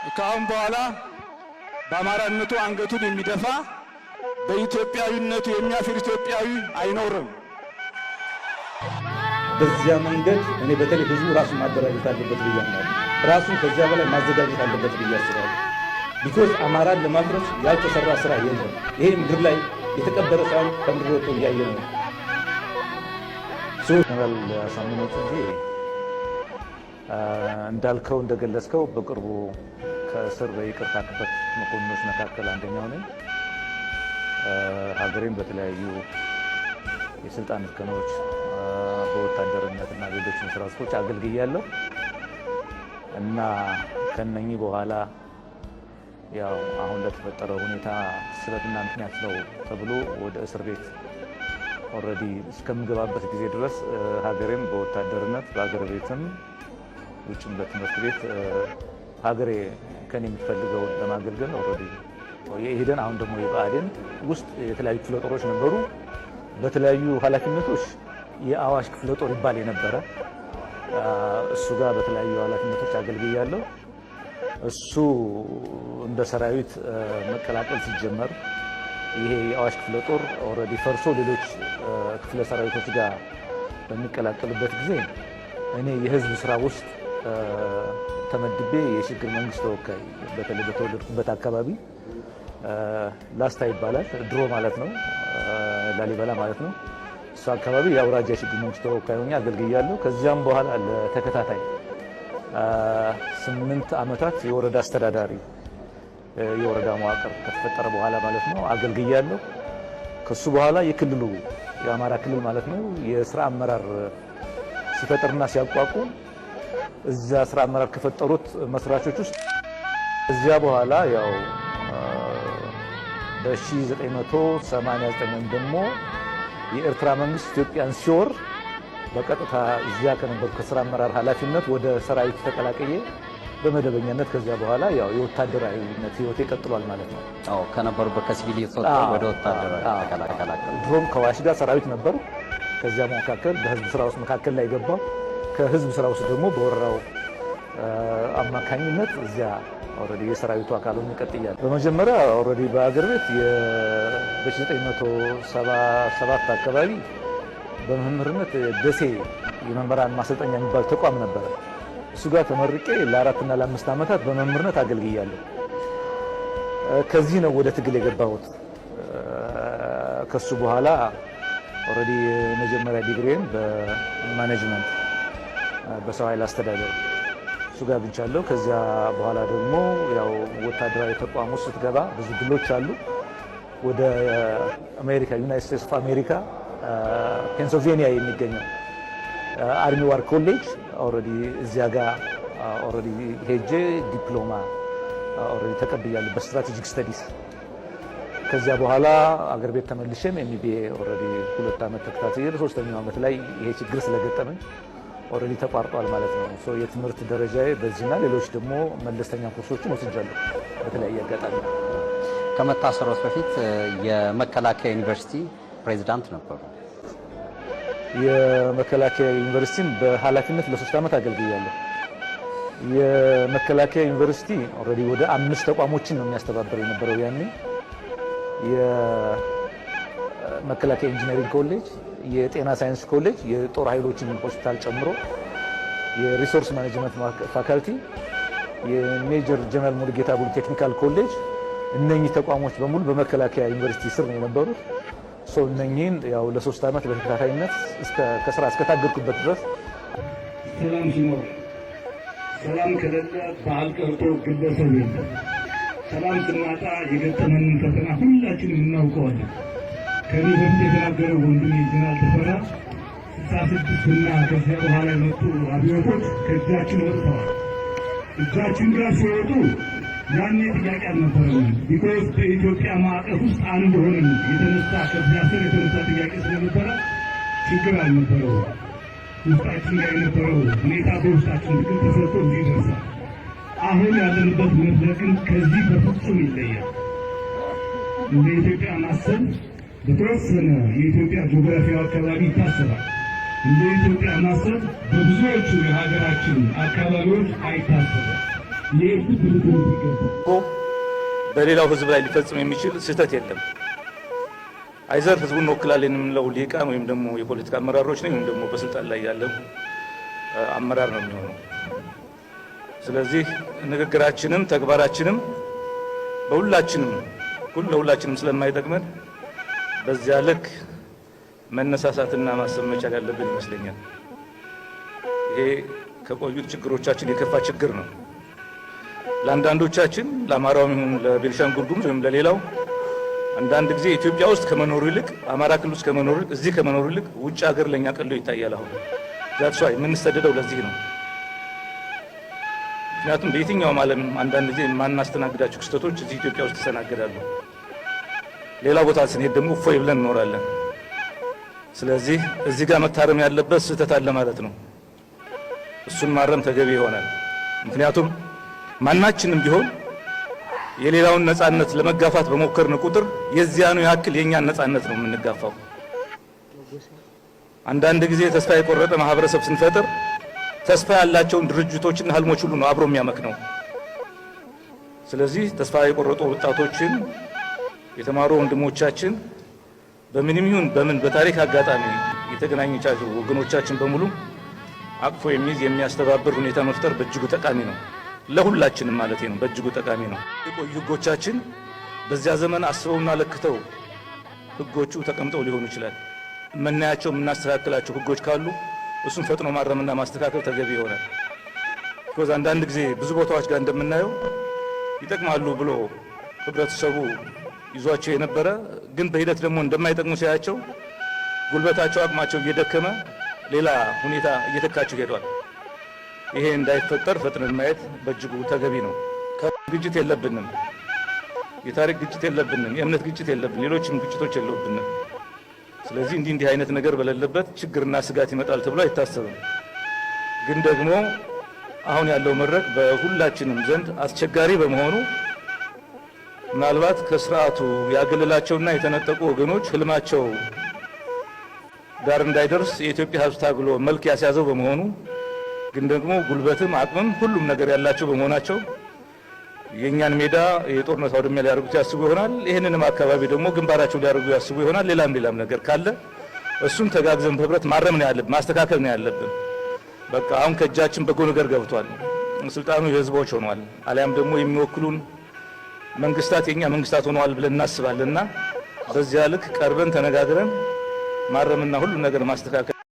ከአሁን በኋላ በአማራነቱ አንገቱን የሚደፋ፣ በኢትዮጵያዊነቱ የሚያፍር ኢትዮጵያዊ አይኖርም። በዚያ መንገድ እኔ በተለይ ህዝቡ ራሱን ማደራጀት አለበት ብዬ አምናለሁ። ራሱን ከዚያ በላይ ማዘጋጀት አለበት ብዬ አስባለሁ። Because አማራን ለማፍረስ ያልተሰራ ስራ የለም። ይሄ ምድር ላይ የተቀበረ ሳይሆን ከምድር ወጥቶ እያየ ነው። ጀነራል አሳምነው ጽጌ፣ እንዳልከው እንደገለጽከው በቅርቡ ከእስር በይቅርታ ከተፈቱት መኮንኖች መካከል አንደኛው ነኝ። ሀገሬን በተለያዩ የስልጣን እርከኖች በወታደርነት እና ሌሎችን ስራ መስኮች አገልግያለሁ እና ከነኚህ በኋላ ያው አሁን ለተፈጠረው ሁኔታ ስበብና ምክንያት ነው ተብሎ ወደ እስር ቤት already እስከምገባበት ጊዜ ድረስ ሀገሬን በወታደርነት በሀገር ቤትም ውጭም በትምህርት ቤት ሀገሬ ከኔ የምትፈልገውን ለማገልገል already የኢህዴን፣ አሁን ደግሞ የብአዴን ውስጥ የተለያዩ ክፍለ ጦሮች ነበሩ። በተለያዩ ኃላፊነቶች የአዋሽ ክፍለ ጦር ይባል የነበረ እሱ ጋር በተለያዩ ኃላፊነቶች አገልግያለሁ። እሱ እንደ ሰራዊት መቀላቀል ሲጀመር ይሄ የአዋሽ ክፍለ ጦር already ፈርሶ ሌሎች ክፍለ ሰራዊቶች ጋር በሚቀላቀሉበት ጊዜ እኔ የህዝብ ስራ ውስጥ ተመድቤ የሽግግር መንግስት ተወካይ በተለይ በተወለድኩበት አካባቢ ላስታ ይባላል፣ ድሮ ማለት ነው፣ ላሊበላ ማለት ነው። እሱ አካባቢ የአውራጃ የሽግግር መንግስት ተወካይ ሆኜ አገልግያለሁ። ከዚያም በኋላ ለተከታታይ 8 ዓመታት የወረዳ አስተዳዳሪ፣ የወረዳ መዋቅር ከተፈጠረ በኋላ ማለት ነው፣ አገልግያለሁ። ከሱ በኋላ የክልሉ፣ የአማራ ክልል ማለት ነው፣ የስራ አመራር ሲፈጥርና ሲያቋቁም እዛ ስራ አመራር ከፈጠሩት መስራቾች ውስጥ፣ እዚያ በኋላ ያው በ1989 ወይም ደግሞ የኤርትራ መንግስት ኢትዮጵያን ሲወር በቀጥታ እዚያ ከነበርኩ ከስራ አመራር ኃላፊነት ወደ ሰራዊት ተቀላቅዬ በመደበኛነት ከዚያ በኋላ ያው የወታደራዊነት ህይወቴ ቀጥሏል ማለት ነው። አዎ፣ ከነበሩበት ከሲቪል ወጥተው ወደ ወታደራዊ ተቀላቀሉ። ድሮም ከዋሽ ጋር ሰራዊት ነበሩ። ከዚያ መካከል በህዝብ ስራ ውስጥ መካከል ላይ ገባው። ከህዝብ ስራ ውስጥ ደግሞ በወረራው አማካኝነት እዚያ already የሰራዊቱ አካል ሆኜ ቀጥያለሁ። በመጀመሪያ already በአገር ቤት በ1977 አካባቢ በመምህርነት ደሴ የመምህራን ማሰልጠኛ የሚባል ተቋም ነበረ። እሱ ጋር ተመርቄ ለ4ና ለ5 ዓመታት በመምህርነት አገልግያለሁ። ከዚህ ነው ወደ ትግል የገባሁት። ከሱ በኋላ already የመጀመሪያ ዲግሪን በ management፣ በሰው ኃይል አስተዳደር እሱ ጋር አግኝቻለሁ። ከዚያ በኋላ ደግሞ ያው ወታደራዊ ተቋም ውስጥ ስትገባ ብዙ ድሎች አሉ። ወደ አሜሪካ፣ United States of America፣ ፔንስልቬኒያ የሚገኘው Army War College already እዚያ ጋር already ሄጄ ዲፕሎማ already ተቀብያለሁ በ strategic studies። ከዚያ በኋላ አገር ቤት ተመልሼም MBA already 2 ዓመት ተከታትዬ በሶስተኛው ዓመት ላይ ይሄ ችግር ስለገጠመኝ already ተቋርጧል ማለት ነው። So የትምህርት ደረጃዬ በዚህና ሌሎች ደግሞ መለስተኛ ኮርሶችን ወስጃለሁ በተለያየ አጋጣሚ። ከመታሰሮት በፊት የመከላከያ ዩኒቨርሲቲ ፕሬዚዳንት ነበሩ። የመከላከያ ዩኒቨርሲቲን በኃላፊነት ለ3 ዓመት አገልግያለሁ። የመከላከያ ዩኒቨርሲቲ already ወደ አምስት ተቋሞችን ነው የሚያስተባብር የነበረው ያኔ፦ የመከላከያ ኢንጂነሪንግ ኮሌጅ፣ የጤና ሳይንስ ኮሌጅ፣ የጦር ኃይሎችን ሆስፒታል ጨምሮ፣ የ resource management faculty፣ የሜጀር ጀነራል ሙሉጌታ ቡሊ technical ኮሌጅ። እነኚህ ተቋሞች በሙሉ በመከላከያ ዩኒቨርሲቲ ስር ነው የነበሩት። So እነኚህን ያው ለ3 ዓመት በተከታታይነት ከስራ እስከታገድኩበት ድረስ። ሰላም ሲኖር፣ ሰላም ከሌለ ባህል ቀርቶ ግለሰብ የለም። ሰላም ስናጣ የገጠመንን ፈተና ሁላችንም እናውቀዋለን። ከዚህ በፊት የተናገረው ወንድሜ ጀነራል ተፈራ 66 እና ከዚያ በኋላ የመጡ አብዮቶች ከእጃችን ወጥተዋል። እጃችን ጋር ሲወጡ ያኔ ጥያቄ አልነበረንም። Because በኢትዮጵያ ማዕቀፍ ውስጥ አንድ ሆነን የተነሳ፣ ከዚያ ስር የተነሳ ጥያቄ ስለነበረ ችግር አልነበረው። ውስጣችን ጋር የነበረው ሁኔታ በውስጣችን ትግል ተሰርቶ እዚህ ይደርሳል። አሁን ያለንበት መድረክ ግን ከዚህ በፍጹም ይለያል። እንደ ኢትዮጵያ ማሰብ በተወሰነ የኢትዮጵያ ጂኦግራፊያዊ አካባቢ ይታሰባል። እንደ ኢትዮጵያ ማሰብ በብዙዎቹ የሀገራችን አካባቢዎች አይታሰብም። ይህ ልብ ልትሉት ይገባል። በሌላው ህዝብ ላይ ሊፈጽም የሚችል ስህተት የለም። Either ህዝቡን እንወክላለን የምንለው ሊቃን ወይም ደግሞ የፖለቲካ አመራሮች ነው ወይም ደግሞ በስልጣን ላይ ያለው አመራር ነው የሚሆነው። ስለዚህ ንግግራችንም ተግባራችንም በሁላችንም ሁሉ ለሁላችንም ስለማይጠቅመን በዚያ ልክ መነሳሳትና ማሰብ መቻል ያለብን ይመስለኛል። ይሄ ከቆዩት ችግሮቻችን የከፋ ችግር ነው። ለአንዳንዶቻችን ለአማራውም ይሁን ለቤኒሻንጉል ጉሙዝ ወይም ለሌላው አንዳንድ ጊዜ ኢትዮጵያ ውስጥ ከመኖሩ ይልቅ አማራ ክልል ውስጥ ከመኖሩ ይልቅ እዚህ ከመኖሩ ይልቅ ውጭ ሀገር ለኛ ቀሎ ይታያል። አሁን that's why የምንሰደደው ለዚህ ነው። ምክንያቱም በየትኛውም ዓለም አንዳንድ ጊዜ የማናስተናግዳቸው ክስተቶች እዚህ ኢትዮጵያ ውስጥ ይስተናገዳሉ። ሌላ ቦታ ስንሄድ ደግሞ እፎይ ብለን እንኖራለን። ስለዚህ እዚህ ጋር መታረም ያለበት ስህተት አለ ማለት ነው። እሱን ማረም ተገቢ ይሆናል። ምክንያቱም ማናችንም ቢሆን የሌላውን ነጻነት ለመጋፋት በሞከርን ቁጥር የዚያኑ ያክል የእኛን ነጻነት ነው የምንጋፋው። አንዳንድ ጊዜ ተስፋ የቆረጠ ማህበረሰብ ስንፈጥር ተስፋ ያላቸውን ድርጅቶችና ህልሞች ሁሉ ነው አብሮ የሚያመክነው። ስለዚህ ተስፋ የቆረጡ ወጣቶችን፣ የተማሩ ወንድሞቻችን በምንም ይሁን በምን በታሪክ አጋጣሚ የተገናኘቻቸው ወገኖቻችን በሙሉ አቅፎ የሚይዝ የሚያስተባብር ሁኔታ መፍጠር በእጅጉ ጠቃሚ ነው። ለሁላችንም ማለት ነው። በእጅጉ ጠቃሚ ነው። የቆዩ ህጎቻችን በዚያ ዘመን አስበውና ለክተው ህጎቹ ተቀምጠው ሊሆኑ ይችላል። የምናያቸው የምናስተካክላቸው ህጎች ካሉ እሱን ፈጥኖ ማረምና ማስተካከል ተገቢ ይሆናል። Because አንዳንድ ጊዜ ብዙ ቦታዎች ጋር እንደምናየው ይጠቅማሉ ብሎ ህብረተሰቡ ይዟቸው የነበረ ግን በሂደት ደግሞ እንደማይጠቅሙ ሲያያቸው ጉልበታቸው፣ አቅማቸው እየደከመ ሌላ ሁኔታ እየተካቸው ሄዷል። ይሄ እንዳይፈጠር ፈጥነን ማየት በእጅጉ ተገቢ ነው። ግጭት የለብንም። የታሪክ ግጭት የለብንም። የእምነት ግጭት የለብንም። ሌሎችም ግጭቶች የለብንም። ስለዚህ እንዲህ እንዲህ አይነት ነገር በሌለበት ችግርና ስጋት ይመጣል ተብሎ አይታሰብም። ግን ደግሞ አሁን ያለው መድረክ በሁላችንም ዘንድ አስቸጋሪ በመሆኑ ምናልባት ከስርዓቱ ያገለላቸውና የተነጠቁ ወገኖች ህልማቸው ዳር እንዳይደርስ የኢትዮጵያ ሕዝብ ታግሎ መልክ ያስያዘው በመሆኑ ግን ደግሞ ጉልበትም አቅምም ሁሉም ነገር ያላቸው በመሆናቸው የእኛን ሜዳ የጦርነት አውድማ ሊያደርጉት ያስቡ ይሆናል። ይህንንም አካባቢ ደግሞ ግንባራቸው ሊያደርጉ ያስቡ ይሆናል። ሌላም ሌላም ነገር ካለ እሱን ተጋግዘን በህብረት ማረም ነው ያለብን፣ ማስተካከል ነው ያለብን። በቃ አሁን ከእጃችን በጎ ነገር ገብቷል። ስልጣኑ የህዝቦች ሆኗል። አሊያም ደግሞ የሚወክሉን መንግስታት የኛ መንግስታት ሆነዋል ብለን እናስባለንና በዚያ ልክ ቀርበን ተነጋግረን ማረምና ሁሉም ነገር ማስተካከል